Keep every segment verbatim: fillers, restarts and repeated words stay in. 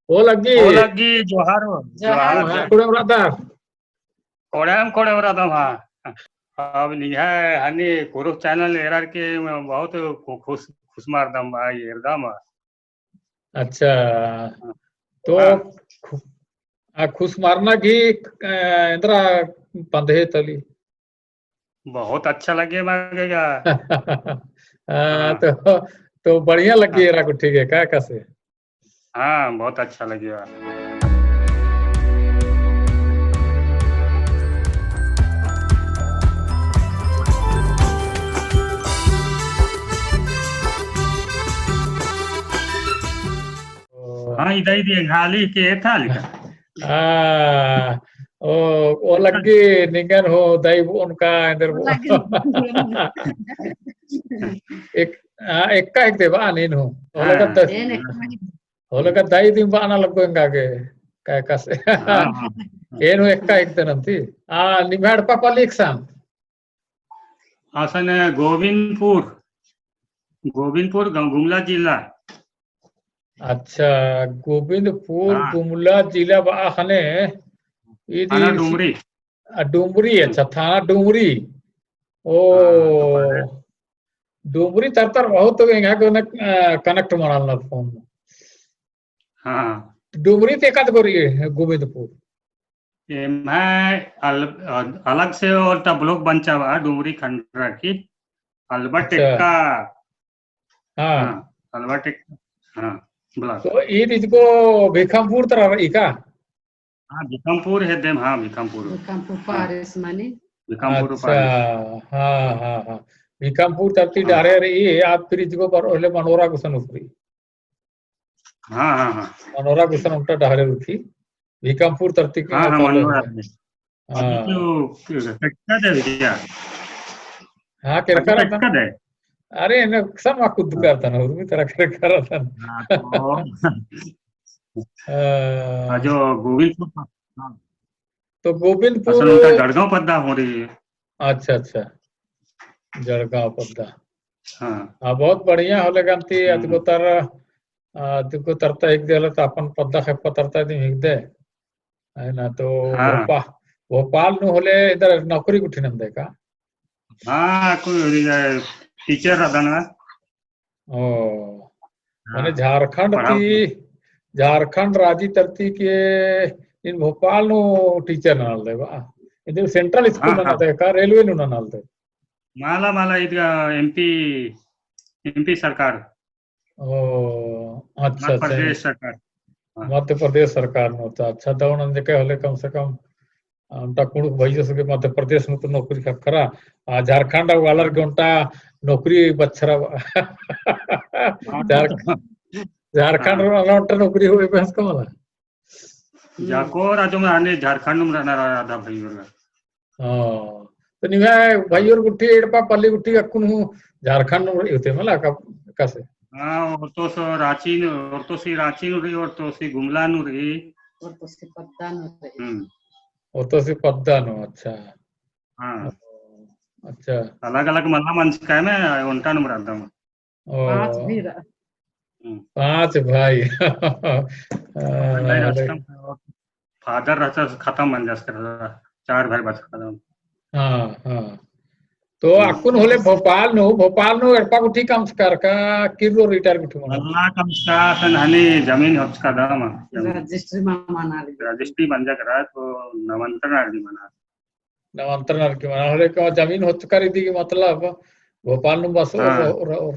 ओ लग्गी। ओ लग्गी, जोहार। जोहार। जोहार। कोड़ेम रअदर? कोड़ेम, कोड़ेम रअदम, हाँ। अब निंग्है हनी कुँड़ुख़ channel एरर की बहुत खु-, खुश, खुश मरदम भाई, एरदम। अच्छा, हाँ। तो हाँ। खु-, आ, खुश मरना गही, अ, एन्दरा पन्द है तली? बहुत अच्छा लगे मगे का। हाँ, हाँ। तो, तो बढ़िया लग्गी हाँ। एरा गुट्ठी गे, का कसे? हाँ, बहुत अच्छा लगे बा। हाँ, इदा इदी एंग्है आली के एथालिका। आ, ओ, ओ लग्गी निंगन हूँ दई बओन का एन्देर बओन। लग्गी। एक, आ, एक्का हिकदय बा नीन हूँ। ओ हाँ। लग्गा द-, एन एक्का हिकदय। ओ लग्गा दई दिम बअना लग्गो एंगा गे, का कसे। हाँ, हाँ। एन हूँ एक्का हिकदय नन्ती। आ, निम्है एड़पा पल्ली एकसन? असन गोविंदपुर, गोविंदपुर गु-, गुमला जिला। अच्छा, गोविंदपुर, हाँ। गुमला जिला बआ ख़ने, इदी थाना डुमरी। आ, डुमरी, हम्म। अच्छा, थाना डुमरी। ओ, हाँ, तो पहले डुमरी तरतर बहुत तो एंगा को न, अ, connect मनालना फोन। हाँ। डुमरी ते एकाद गोरी है, गोविंदपुर। एम्है अल-, अ-, अलग से ओन्टा block बंचा बा, डुमरी खंडरा की। अलबट अच्छा। एक्का। हाँ। हाँ, अलबट एक्का। हाँ, block। तो ईद इजगो भिखमपुर तरह रही का? हाँ, भिखमपुर हेद्देम, हाँ, भिखमपुर। भिखमपुर हाँ। पारिस माने? भिखमपुर अच्छा, पारिस। हाँ, हाँ, हाँ। भिखमपुर तरती हाँ। डहरे रई, आद फिर इजगो पर ओहले मनोरा गुसन उतरी। हाँ, हाँ, हाँ। मनोरा गुसन ओन्टा डहरे उठी। भिखमपुर तरती के हाँ, हाँ, पाले मनोरा है। में। अभी हाँ। तो केरका दे भैया। हाँ, केरका अभी रहता। केरका दे। अरे, इन्हें सब मा कुद्द हाँ। करता ना, उर्मी तरह केरका रहता ना। हाँ, तो अ, हाँ, जो गोविंदपुर, हाँ। तो गोविंदपुर असल उनका जड़गांव पद्दा हो रही है। अच्छा, अच्छा। जड़गांव पद्दा। हाँ। हाँ, बहुत बढ़िया होले गन्ती, हम्म। अदगो तर, अ, अदगो तरता हिकदय होले तो अपन पद्दा खेप्पा तरता दिम हिकदय। है ना, तो हाँ। भोपा-, भोपाल नू होले इधर नौकरी गुट्ठी नन्दय का? हाँ, कोई teacher रअदन। ओ, हाँ, मने झारखंड पढ़ाओ ती, झारखंड राजी तरती के इन भोपाल नू teacher ननालदय बा। इधर central हाँ, school हाँ। ननालदय का, railway नू ननालदय? मला, मला, इधर MP, MP सरकार। ओ, अच्छा, मध्य अच्छा। प्रदेश सरकार। हाँ। मध्य प्रदेश सरकार नू तो अच्छा दौन अंजके होले कम से कम ओन्टा कुँड़ुख़ भइयस गे मध्य प्रदेश नू तो नौकरी ख़क्खरा, आ झारखंड वालर गे ओन्टा नौकरी बछरा बा। हाँ, झार-, तो झारखंड हाँ। नू ओन्टा नौकरी होई बहस का मला। जाको राजो में आने झारखंड में रहना रहा आधा भाई वाला। हाँ। तो निम्है भाई और गुट्ठी एड़पा पल्ली गुट्ठी अक्कुन हूँ झारखंड नू रई होते मला का, कसे? हाँ, और तो सो रांची नू, और तो सी रांची नू रई, और तो सी गुमला नू रई। और तो सी पद्दा नू रई। हम्म। और तो सी पद्दा नू, अच्छा। हाँ। अच्छा। अलग-अलग मला मंजका में ओन्टा नू रअदम। ओ। पाँच भी रहा। हम्म। पाँच भाई। हाँ, नहीं, नहीं, अष्टम, father रहता, खतम मंजस कर रहा, चार भाई बचका रहा। हाँ, हाँ। तो हम्म। अक्कुन होले भोपाल नू, भोपाल नू एड़पा गुट्ठी कमचकर का, किर्रो retire गुट्ठी मना? मल्ला कमचका, असन हनी जमीन होचका दम। रजिस्ट्री मा मना रई। रजिस्ट्री मंजक रहा, तो नमंत्रण आदि मना। नमंत्रण आर की मना होले का जमीन होचकर इदी की मतलब भोपाल नू बसोर हाँ। रओर, रओर,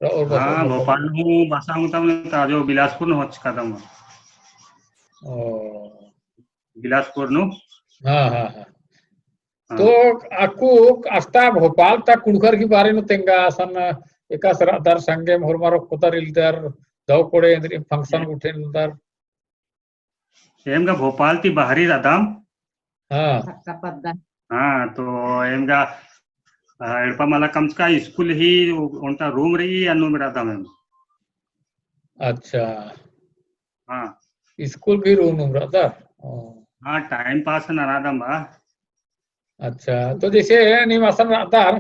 रओर बसोर हाँ, भोपाल। भोपाल नू बसा हूँ तब तो जो बिलासपुर नू होचका दम। ओ। बिलासपुर नू। हाँ, हाँ, हाँ। हाँ। तो अक्कु अस्ता भोपाल ता कुँड़ुख़र की बारे नू तेंगा असन एकासे रअदर संगेम होरमर ओक्कोदर इलदर दव कोड़े एन्देर function हाँ। गुट्ठी नन्दर। एम गा भोपाल ती बाहरी रअदम। हाँ। पक्का पद्दा। हाँ, तो एम गा, आ, एड़पा मला कमचका school ही ओन्टा room रई, अन्नु में रअदम एम। अच्छा। हाँ। School भी room नू रअदर? ओ। हाँ, time pass नना रअदम बा। अच्छा, तो जैसे नीम असन रअदर,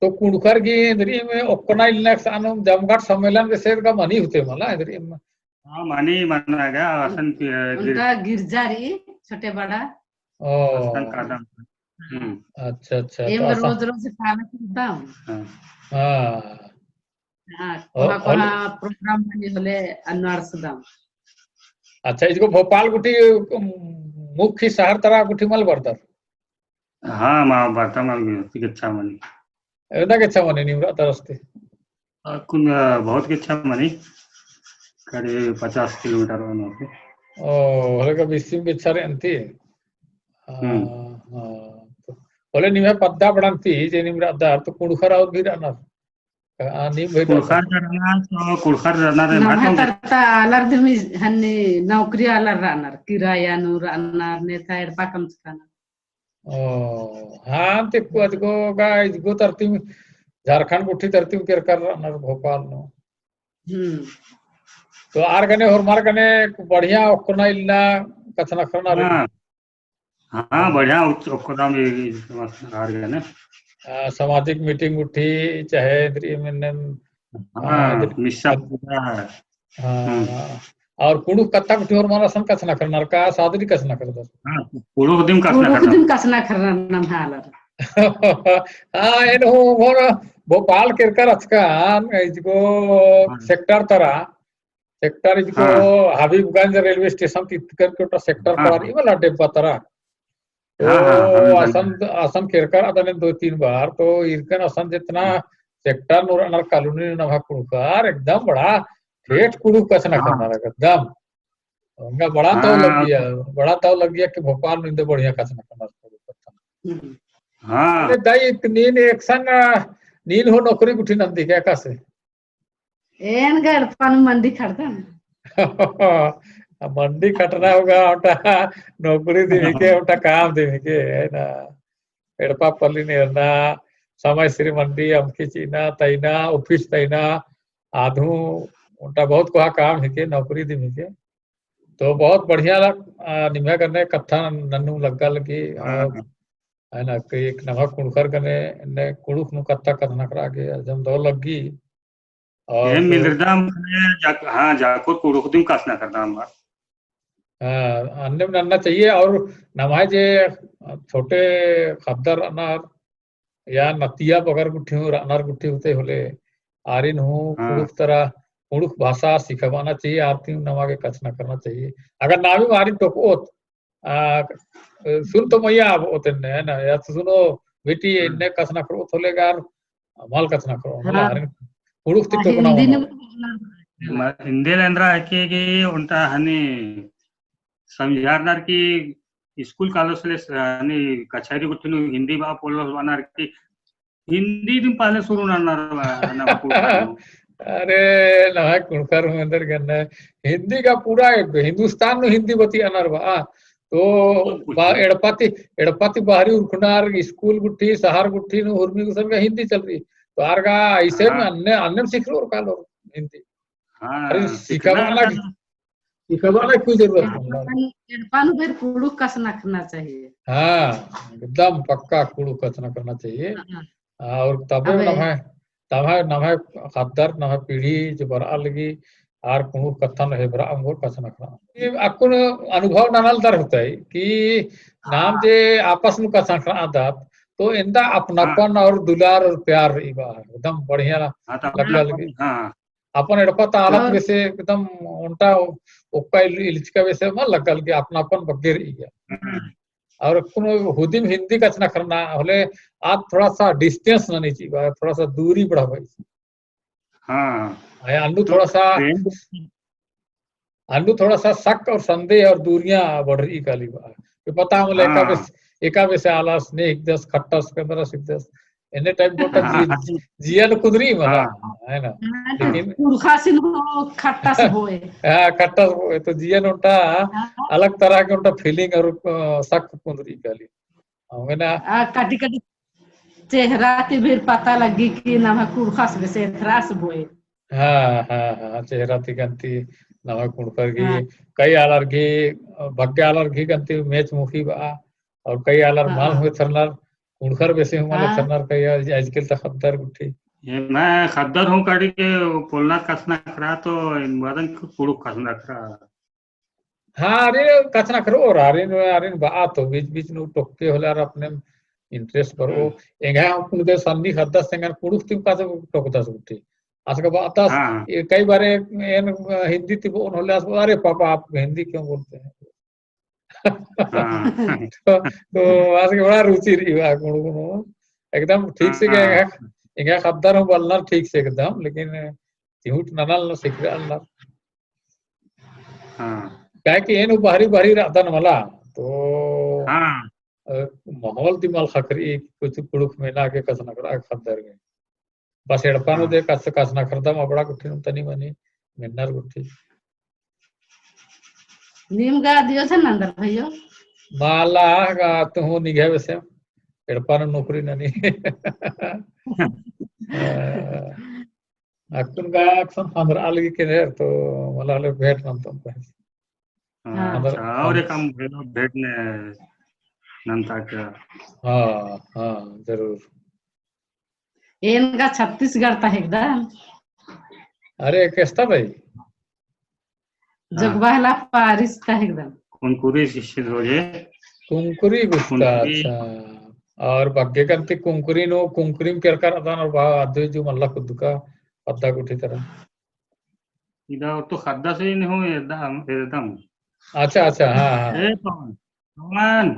तो कुँड़ुख़र की एन्देरिम ओक्कना इलना एकसन जमघट सम्मेलन जैसे का मनी होते मला, एन्देरिम हाँ, मनी मना गा, असन कि, अ, गिर- उनका गिरजा रई, छोटे बड़ा। ओ। असन कादम। हम्म। अच्छा, अच्छा, एम तो असन रोज रोज काला कुद्दम। हाँ। हाँ। हाँ, ओ, कोहा, होले। कोहा program मनी होले अन्नू आर सुदम। अच्छा, इजगो भोपाल गुट्ठी, उम, मुख्य शहर तरा गुट्ठी मल बरदर? हाँ, मा बरदम, अभी गेच्छा मनी। एवंदा गेच्छा मनी नीम रअदर अस्ती? अक्कुन, अ, बहुत गेच्छा मनी, करीब पचास किलोमीटर होना होते। ओ, होले का बिस्सिम गेच्छा रई अन्ती? हम्म। हाँ, हाँ। तो होले निम्है पद्दा बड़ा अन्ती, जे नीम रअदर, तो कुँड़ुख़र और भी रअनर? आ, नीम भी रअदर? कुँड़ुख़र रअनर, तो कुँड़ुख़र रअनर रे, नम्है भाटो तरता आलर दिम हन्नी नौकरी आलर रअनर, किराया नू रअनर, नेथा एड़पा कमचका रअनर। ओ, हाँ, ते को अजगो गा, इजगो तरतिम, झारखंड गुट्ठी तरतिम केरकर रअनर भोपाल नू। हम्म। तो आर गने होरमर गने बढ़िया ओक्कना इलना कछनखरना रई। हाँ। हाँ, हाँ। बढ़िया ओक-, ओक्कदम ई, ई आर गने। आ, सामाजिक meeting गुट्ठी, चाहे इन्द्रिइम एन्नेम, हाँ, आ, इन्द्रि-, मिस्सा अद-, पूजा। हाँ, हम्म। और कुँड़ुख़ कत्था गुट्ठी होरमर असन कछनखरनर का, सादरी कछनखरदर? हाँ, कुँड़ुख़ दिम कछनखरनर। कुँड़ुख़ दिम कछनखरनर नम्है आलर। हाँ, एन हूँ भोर भोपाल केरकर रहचकन, इजगो हाँ। Sector तरा, Sector इजगो हाँ। हबीबगंज railway station ती इत्तकर के ओटा sector हाँ, पड़ा हाँ। रई वाला डिब्बा तरा। तो हाँ, हाँ, हबीबगंज। असन, असन केरकर रअदन दो तीन बार, तो इरकन असन जेतना हाँ। Sector नू रअनर colony नू नम्है कुँड़ुख़र एकदम बड़ा ठेठ कुँड़ुख़ कछनखरनर हाँ। एकदम। उनका बड़ा दव हाँ। लग्गिया, बड़ा दव लग्गिया कि भोपाल नू इन्दे बढ़िया कछनखरनर कुँड़ुख़ कत्था। हम्म। हाँ। अरे दाई, नीन एकसन, नीन हूँ नौकरी गुट्ठी नंदी का एकासे? एन गा एड़पा नू मंडी खटदन। मंडी खटना होगा, ओटा नौकरी दिम हिके, ओटा काम दिम हिके, है ना? एड़पा पल्ली नू एरना, समय सिर मंडी अमकी चिअना, तइना, office तइना, आद हूँ ओटा बहुत कोहा काम हिके, नौकरी दिम हिके। तो बहुत बढ़िया लग-, आ, निम्है गने कत्था नन्नू लग्गा लगी, हाँ, और हाँ। है ना, कि एक नम्है कुँड़ुख़र गने, ने कुँड़ुख़ नू कत्था कछनखरआ गे, अजम दव लग्गी। और एम तो मिंदरदम ने जाक-, हाँ, जाको कुँड़ुख़ दिम कछनखरदम बा। हाँ, अन्नेम नन्ना चाहिए। और नम्है जे छोटे ख़द्दर रअनर या नतिया बगर गुट्ठी हूँ रअनर गुट्ठी होते होले, आरिन हूँ हाँ। कुँड़ुख़ तरा, कुँड़ुख़ भाषा सिखाबअना चाहिए, आर तिम नमा गे कछनखरना चाहिए। अगर नामी आरिन टोकओत, आ, सुन तो मइय्याँ आबओत एन्ने, है ना? या तो सुनो बेटी, हम्म। एन्ने कछनखरओत होले गा आर मल कछनखरओन, हाँ। आरिन कुँड़ुख़ ती हाँ, टोकना हिंदी मनो। नू म-, हिंदी ले एन्दरा हिके कि ओन्टा हनी समझारनर कि school college ले स-, हनी कछारी गुट्ठी नू हिंदी बआ पोल्लोस बअनर कि हिंदी दिम पहले शुरू ननर बा, ना कुँड़ुख़र नू। अरे, नम्है कुँड़ुख़र हूँ एन्देर गन्ना, हिंदी का पूरा एक हिंदुस्तान नू हिंदी बतियानर बा। तो बहुत कुछ बा-, है। एड़पा ती, एड़पा ती बाहरी उरखनर, school गुट्ठी, शहर गुट्ठी नू उर्मी गुसन का हिंदी चलरई। तो आर गा ऐसे में हाँ। अन्ने, अन्ने में सिखरओर कालोर हिंदी। हाँ, अरे, सीखना सिखाबअना, का सिखाबअना कोई जरूरत नहीं। एड़पा नू, एड़पा नू बेर कुँड़ुख़ कछनखरना चाहिए। हाँ, एकदम पक्का कुँड़ुख़ कछनखरना चाहिए। हाँ। और तबे अबे। नम्है, तम्है, नम्है ख़द्दर, नम्है पीढ़ी जे बरआ लगी, आर कुँड़ुख़ कत्थन हेबरआ ओंगोर कछनखरआ। ये अक्कुन अनुभव ननालदर होतई कि नाम हाँ। जे आपस नू कछनखरआदत, तो एन्दा अपनापन हाँ। और दुलार और प्यार रई बा, एकदम बढ़िया हाँ, तो लग्गा अपनापन, लगी। हाँ। अपन एड़पा ता आलत और बेसे एकदम ओन्टा ओक्का इल-, इल्चका बेसे मल लग्गा लगी, अपनापन बग्गे रई गया। हम्म। और कोनो हुदिम हिंदी कछनखरना होले आद थोड़ा सा distance ननी चिबा, थोड़ा सा दूरी बढ़ाबई। हाँ। है, अन्नु थोड़ा सा, तो प्रेम अन्नु थोड़ा सा शक और संदेह और दूरियां बढ़ रई काली बा। कि पता होले एका हाँ। बेस, एका बेसे आलस ने हिकदस, खट्टस, केन्दरस हिकदस। एन्ने type गोटा हाँ, जी-, हाँ। जिया नू कुन्दरी मला, हाँ। है ना? हाँ, लेकिन कुँड़ुख़ासिन हो खट्टस बोए। हाँ, खट्टस बोए। तो जिया नू ओन्टा हाँ। अलग तरह के ओन्टा feeling और, अ, शक कुन्दरी काली। हमें ना आ, कटी कटी चेहरा ती भी पता लग्गी कि नम्है कुँड़ुख़स बेसे एथरस बोए। हाँ, हाँ, हाँ, चेहरा ती गन्ती नम्है कुँड़ुख़र गही, हाँ। कई आलर गही, बग्गे आलर गही गन्ती मेच मुखी बा, और कई आलर हाँ। मल हूँ एथरनर, कुँड़ुख़र बेसे हूँ मल हाँ। एथरनर, कई आलर आजकल ता ख़द्दर गुट्ठी। एम्है ख़द्दर हूँ कड़ी के पोल्लनर कछनखरआ तो एन बअदन कुँड़ुख़ कछनखरआ। हाँ, आरिन कछनखरओर, आरिन, आरिन बआ तो बीच बीच नू टोक्के होले आर अपने interest बरओ। हम्म। एंग्है अक्कुन गे सन्नी ख़द्दस एंगन कुँड़ुख़ ती कादस टोकदस गुट्ठी। आस गा बअदस, हाँ। ए, कई बारे एन हिंदी ती बओन होले आस, "अरे पापा, आप हिंदी क्यों बोलते हैं?" हाँ। तो, तो आस गे बड़ा रुचि रई बआ कुँड़ुख़ नू। एकदम ठीक से गे, हाँ। एंग्है, एंग्है ख़द्दर हूँ बलनर ठीक से एकदम, लेकिन चिहुट ननल न सिखरआ लगनर। हाँ। काहे कि एन हूँ बहरी बहरी रअदन मला, तो हाँ। अ, माहौल ती मल ख़क्खरई कुछ कुँड़ुख़ मेना गे कछनखरआ ख़द्दर गे। बस एड़पा नू हाँ। दे कछ-, कछनखरदम अबड़ा गुट्ठी नू तनी मनी मेन्नर गुट्ठी। नीम गा दियो छन नंदर भइयो। मला गा तुहूँ निंग्है बेसे एड़पा नू नौकरी ननी। अ, अक्कुन गा अक्सन ख़ंदरआ लगी केंदेर तो मला होले भेंट नंतम पहें। हाँ, हाँ। अच्छा, और एक काम भेंट ने नंता का। हाँ, हाँ, जरूर। एन गा छत्तीसगढ़ ता हेकदम। अरे, केस्ता भाई? हाँ। जगबहला पारिस ता हेकदम। कुनकुरी शिक्षित हो जे। कुनकुरी गुस्ता, कुनकुरी। अच्छा। और बग्गे कन्ती कुनकुरी नू, कुनकुरी में केरका रअदन और बा-, अद्दु जो मल्ला कुद्दका, पद्दा गुट्ठी तरह। इदा तो ख़द्दस ही नहीं हो, एकदम, एकदम। अच्छा, अच्छा, हाँ, हाँ। ए, पवन, पवन।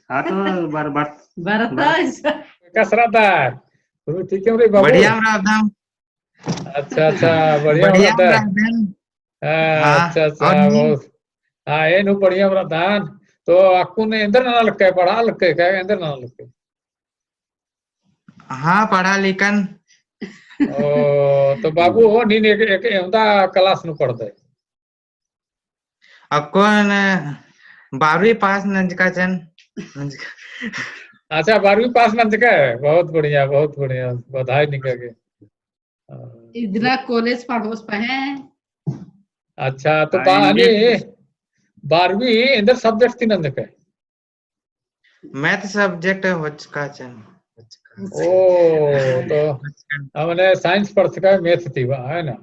हाँ, तो बर-, बर-, बरता बर-, है। कस रअदर? तुम ठीक है रे बाबू? बढ़िया रअदम। अच्छा, अच्छा, बढ़िया बढ़िया रअदर। रअदम। हाँ, हाँ, अच्छा, अच्छा, और नीम? बहुत। हाँ, एन हूँ बढ़िया रअदन। तो अक्कुन एन्देर नना लक्कय, पढ़आ लक्कय का, एन्देर नना लक्कय? हाँ, पढ़ा लिखन। ओ, तो बाबू हो, नीन एक, एक, एवंदा class नू पढ़दय? अक्कुन बारहवीं पास नंजका चन, नंजका। अच्छा, बारहवीं पास नंजका है? बहुत बढ़िया, बहुत बढ़िया, बधाई निंगा गे। इदना college पढ़ोस पहें। अच्छा, तो हाँ, बा-, English। अने बारहवीं एन्देर subject ती नंजका है? Math subject होचका चन। ओ, तो होचका। हमने science पढ़चका है, math ती बा, है ना?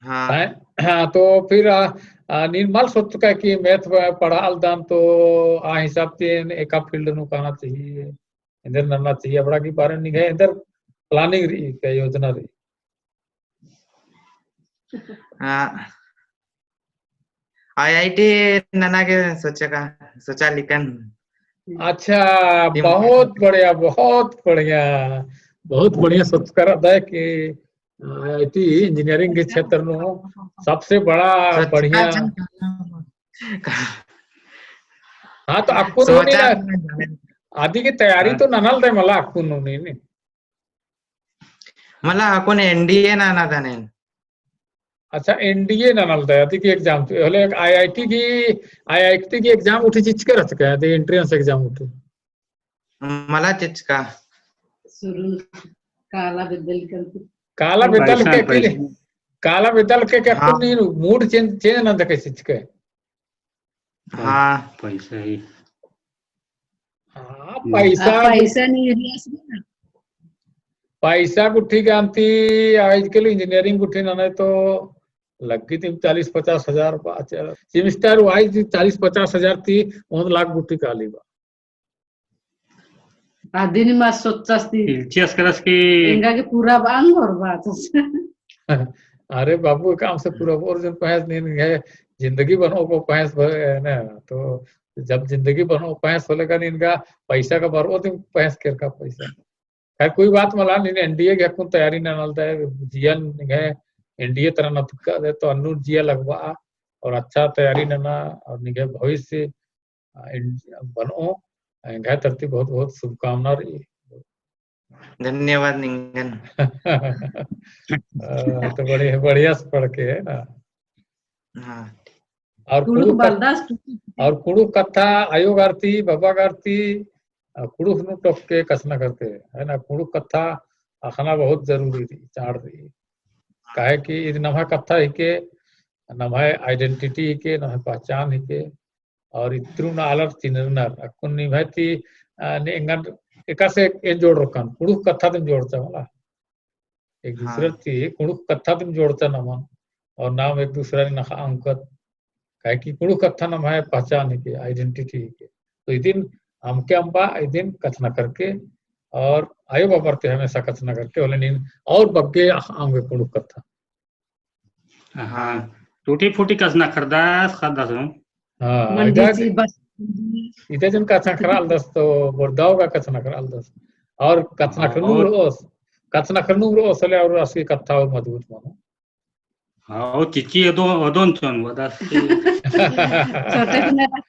हाँ। Sci-, हाँ, तो फिर आ, आ, नीन मल सोचका कि math प-, पढ़ालदन तो आ हिसाब ती एन एका field नू काना चाहिए, एन्देर नन्ना चाहिए, अबड़ा की बारे निंग्है एन्देर planning रई, का योजना रई? हाँ। IIT नना गे सोचका, सोचा लिकन। अच्छा, बहुत बढ़िया, बहुत बढ़िया, बहुत बढ़िया सोचका रअदय कि IIT engineering के क्षेत्र नू सबसे बड़ा सोचका बढ़िया। हाँ, तो अक्कुन नू नीन अदी की तैयारी तो ननालदय मला अक्कुन नू नीन। मला अक्कुन NDA ननादन एन। अच्छा, NDA ननालदय, अदी की exam, होले एक IIT की, IIT की exam उठी चिचका रहचका, अदी entrance exam उठी। मला चिचका। शुरू काला बेद्दा लक्कय। काला बेद्दा लक्कय, काला बेद्दा लक्कय, अक्कुन नीन mood change, change नंजका चिचका। हाँ। पैसा ही। हाँ, पैसा। पैसा नहीं है। पैसा गुट्ठी गा अन्ती, आजकल engineering गुट्ठी ननय तो लग्गी ती चालीस पचास हजार बा, अच्छा, semester wise चालीस पचास हजार ती ओन लाख गुट्ठी काली बा। अदिन मा सोचस ती। इल्चियस करस की। एंगा के पूरा बांग और बात। अरे बाबू, काम से पूरा और जन पहेंस नीन गे, जिंदगी बनो को पहेंस भ-, है ना? तो जब जिंदगी बनो पहेंस होले का नीन गा पैसा का बरओ ती पहेंस केरका पैसा। खैर, कोई बात मला, नीन NDA गे अक्कुन तैयारी ननालदय, जिया निंग्है NDA तरह नतका दे, तो अन्नु जिया लगबा और अच्छा तैयारी नना और निंग्है भविष्य आ, इन-, बनो, एंग्है तरती बहुत, बहुत शुभकामना रई। धन्यवाद निंगन। आ, तो बढ़िया, बढ़िया से पढ़ के, है ना? हाँ। और कुँड़ुख़ कुँड़ुख़ कथ-, बरदास। और कुँड़ुख़ कत्था आयो गारती, बाबा गारती, आ, कुँड़ुख़ नू टोक के कछनखरते, है ना? कुँड़ुख़ कत्था अख़ना बहुत जरूरी रई, चाड़ रई। काहे कि इद नम्है कत्था हिके, नम्है identity हिके, नम्है पहचान हिके, और इत्रुन आलर चिन्हरनर। अक्कुन निम्है ती, आ, ने एंगन एकासे एन जोड़रकन, कुँड़ुख़ कत्था दिम जोड़चा मला। एक दूसरा हाँ। ती कुँड़ुख़ कत्था दिम जोड़चा नमन, और नाम एक दूसरा नी नखा अंकत। काहे कि कुँड़ुख़ कत्था नम्है पहचान हिके, identity हिके। तो इदिन अमके अम्बा, इदिन कछनखरके, और आयो बाबर ती हमेशा कछनखरके, होले नीन और बग्गे अम्बे कुँड़ुख़ कत्था। हाँ, टूटी फूटी कछनखरदस, ख़द्दस हूँ। हाँ, मंडी इदा, ची बस। इदा जन कछनखरालदस तो बोरदाव गा कछनखरालदस। और कछनखरनुम रओस, कछनखरनुम रओस होले और असली कत्था और मजबूत मनो। हाँ, ओ चिच्ची ओदो-, ओदोन चोन बदस। छोटे से मेरा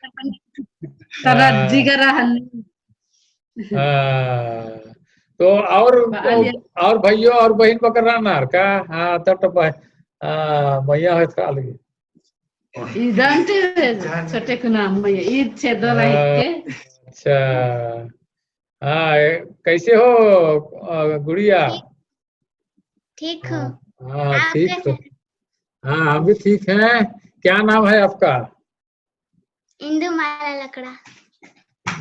तरह हाँ। जिगर हन। हाँ। तो और, और भइयो और बहिन बकर रअनर का? हाँ, तब तो बह-, हाँ, मइया होत का अलगे। इदन ते छोटे कुना मइया, ईद छेदो रही के। अच्छा। हाँ, ए, कैसे हो, अ, गुड़िया? ठीक हो? हाँ, हाँ, आप ठीक कैसे हो? हैं? हाँ, हम भी ठीक हैं। क्या नाम है आपका? इंदु माया लकड़ा।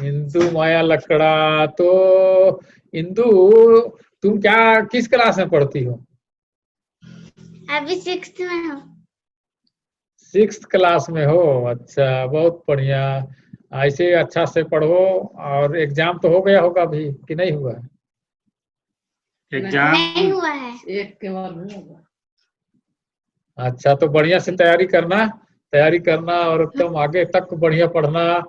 इंदु माया लकड़ा। तो इंदु, तुम क्या, किस class में पढ़ती हो? अभी sixth में हूँ। Sixth class में हो, अच्छा, बहुत बढ़िया। ऐसे ही अच्छा से पढ़ो, और exam तो हो गया होगा अभी कि नहीं हुआ है? Exam नहीं हुआ है। एक के बाद हुआ। अच्छा, तो बढ़िया से तैयारी करना, तैयारी करना और एकदम आगे तक बढ़िया पढ़ना।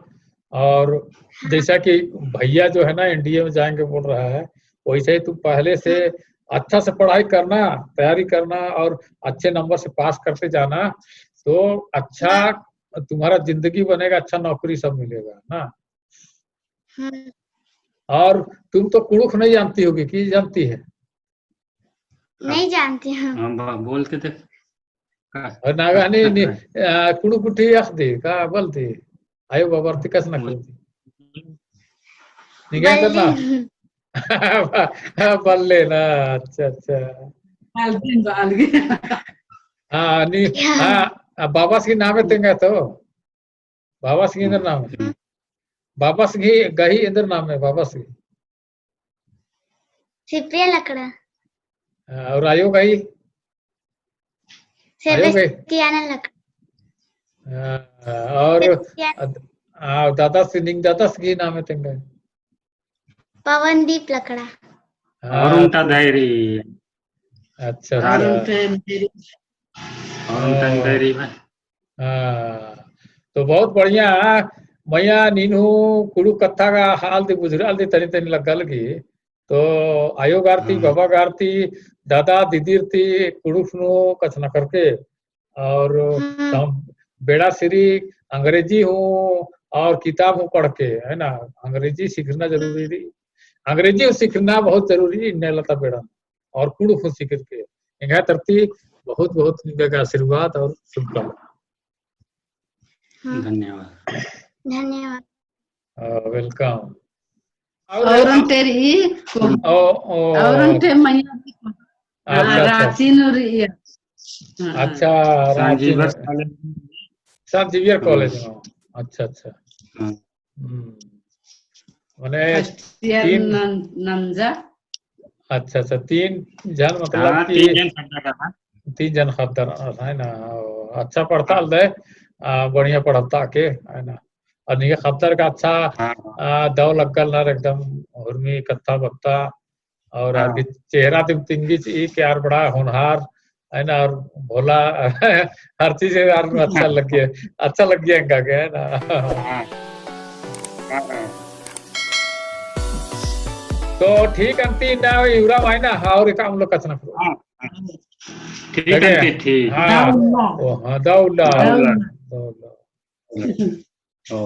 और जैसा कि भैया जो है ना, NDA में जाएंगे बोल रहा है, वैसे ही तू पहले से अच्छा से पढ़ाई करना, तैयारी करना और अच्छे number से pass करते जाना, तो अच्छा तुम्हारा जिंदगी बनेगा, अच्छा नौकरी सब मिलेगा ना। हम्म। और तुम तो कुँड़ुख़ नहीं जानती होगी कि जानती है? नहीं जानती हूँ। हाँ, बा-, बोल के देख। का? और नागा नहीं, नहीं, आ, कुँड़ुख़ गुट्ठी अख़दी का बोलती? आयो बाबर ती कछनखरदी। निंग्है एन्देर नाम? बल्ले। बल्ले ना, अच्छा, अच्छा। बल्ले, बल्ले। हाँ, नी, हाँ, आ, बाबस गही नामे तेंगा तो। बाबस गही एन्देर नामे। हम्म। बाबस गही, गही एन्देर नामे, बाबस गही। सिप्रिया लकड़ा। हाँ, और आयो गही? आयो गही? सेबेस्तियाना लकड़ा। हाँ, और सेबेस्तियाना। अद-, हाँ, दादस, निंग्है दादस गही नामे तेंगा? पवनदीप लकड़ा। हाँ, अरुण तो ता धैरी। अच्छा, अच्छा। अरुण ता धैरी। अरुण ता धैरी बा। हाँ, तो बहुत बढ़िया। मइया नीन हूँ कुँड़ुख़ कत्था गा हाल दी बुझुराल दी तनी तनी लग्गा लगी। तो आयो गार ती, हाँ। बाबा गार ती, दादा दीदीर ती कुँड़ुख़ नू कछनखरके और हम्म। तम बेड़ा सिरी अंग्रेजी हूँ और किताब हूँ पढ़के, है ना, अंग्रेजी सीखना जरूरी रई। अंग्रेजी हूँ सीखना बहुत जरूरी रई, इन्ने लता बेड़ा। और कुँड़ुख़ हूँ सीखरके। एंग्है तरती बहुत बहुत निंगा गे आशीर्वाद और शुभकामना। हम्म। धन्यवाद। धन्यवाद। अ, welcome। और और अन्ते रई, ओ, ओ। और अन्ते मइया रई। अच्छा, हाँ, अच्छा। राँची नू रई। हाँ। अच्छा, राँची नू। Saint Xavier College। Saint Xavier College में। अच्छा, अच्छा। हाँ। हम्म। मने first year तीन नन-, नंजा। अच्छा, अच्छा, तीन झन मतलब हाँ, कि तीन झन ख़द्दर रअनर। तीन झन ख़द्दर रअनर, है ना? ओ, अच्छा पढ़ता हल दे, आ, बढ़िया पढ़ता के, है ना? और निंग्है ख़द्दर का अच्छा, हाँ, हाँ। आ, दव लग्गल नर एकदम हुरमी कत्था बत्ता, और हाँ। आर गही चेहरा दिम तिंगी चिई कि आर बड़ा होनहार, है ना, और भोला, हर चीज है, आर अच्छा लग्गी, अच्छा लग्गी एंगा गे, है ना। हाँ। हाँ, हाँ। तो ठीक अन्ती ना, इवरा मायना, हाँ, और एक हम लोग कछनखरओ। हाँ, हाँ। ठीक अन्ती, ठीक। हाँ। दव उल्ला। ओ, हाँ, दव उल्ला। दव उल्ला। दव उल्ला। ओ।